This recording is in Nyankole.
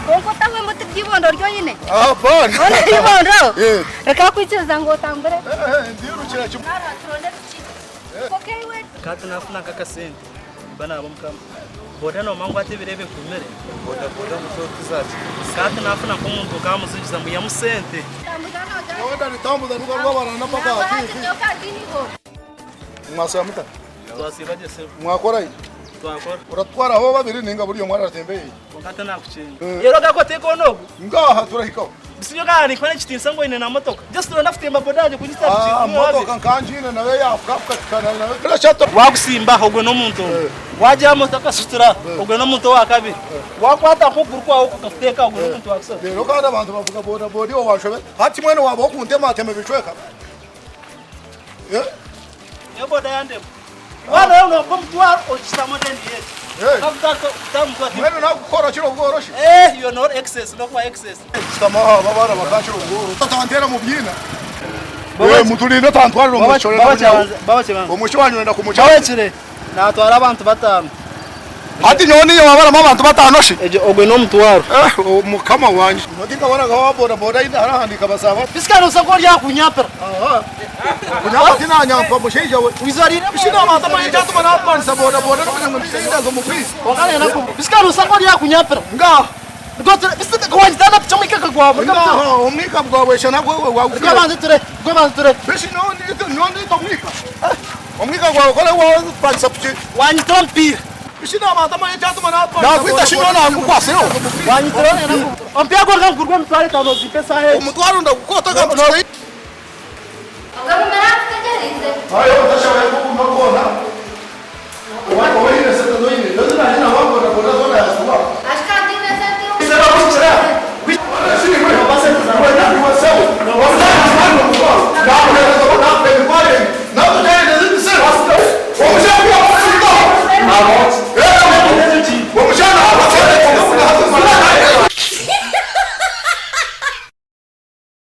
Kwonka otahwemu oti ry'ibondo ryonyine. Hoona eibondo rikakwikiriza ngu otambure. Turonde piki. Kwonka iwe. Ka tinafuna nk'akasente mba naaba omukama. Boda noomanya ngu hati ebiro ebi bigumire. Boda boda muto tizakira. Ka tinafuna nk'omuntu okamuzigiza ngu ihamu sente. Twasiiba gye sebo. Mwakora ki? Twakora. Oratwaraho babiri ninga buri omwe aratembeyi? Kwonka tinakukinga. Reero ogako oteeka onu ogu. Ngaha turahikaho. Bisi nyowe ka ninkuha n'ekitiinisa ngu oine na motoka. Just ronda kutemba boda yangye kunyitsya Ah, motoka nkangiine nayo yafukafuka tukana nayo. Turashato. Wagusimba ogwe n'omuntu omwe. Wagira aha motoka akasutura ogwe n'omuntu owa kabiri. Wakwata nk'okuguru kwawe oku okakuteeka ogwe n'omuntu wa kusatu. Reero kandi abantu bavuga boda boda iwe wanshobera. Hati mwene waba okuntematema ebicweka. Eh? Nyowe boda yandema. Waaba nawe noompa omutwaro okishutamu then yeti. Hey. Kakuta Mwene nakukora kiro bworoshi. Eh, you are not excess, nokuba excess. Shutama aha aba baana bakakira obworo. Tantera mu byiina. Eh, mutulinde tantwarira omwishiki orenda Baba omwishiki wanyu orenda kumukyara. Bawekire natwara abantu batano. Hati nyowe niiwe wabaramu abantu batano shi? Egyo ogwe n'omutwaro. Eh, mukama wangye. Nyowe tinkabonaga wa boda boda aine arahandiika basaba. Bisikana osa nk'ori aha kunyapira. Aha. Kunyapa tinanyampa mushaija we. Wizarire. Bishi n'abantu amanye ekyatuma napanisa boda boda n'okugira ngu nshaija omu bwisi. Kwonka nenda ku bisikana osa nk'ori aha kunyapira. Ngaha. Wangitana piki omwika gwawe. Ngaha omwika gwawe shana gwewe wagufira. Rwabanze ture, rwabanze ture. Bishi nyowe ndiita omwika. Omwika gwawe kore wapangisa piki. Wanyitira omupiira. Bishi n'abantu amanye ekyatuma napanisa. Nakwita shi nyowe nagukwasireho. Wanyitira omupiira. Omupiira gwonka nigurwa emitwaro etano ozimpe esaaha egi. Omutwaro ndagukota gamutwara.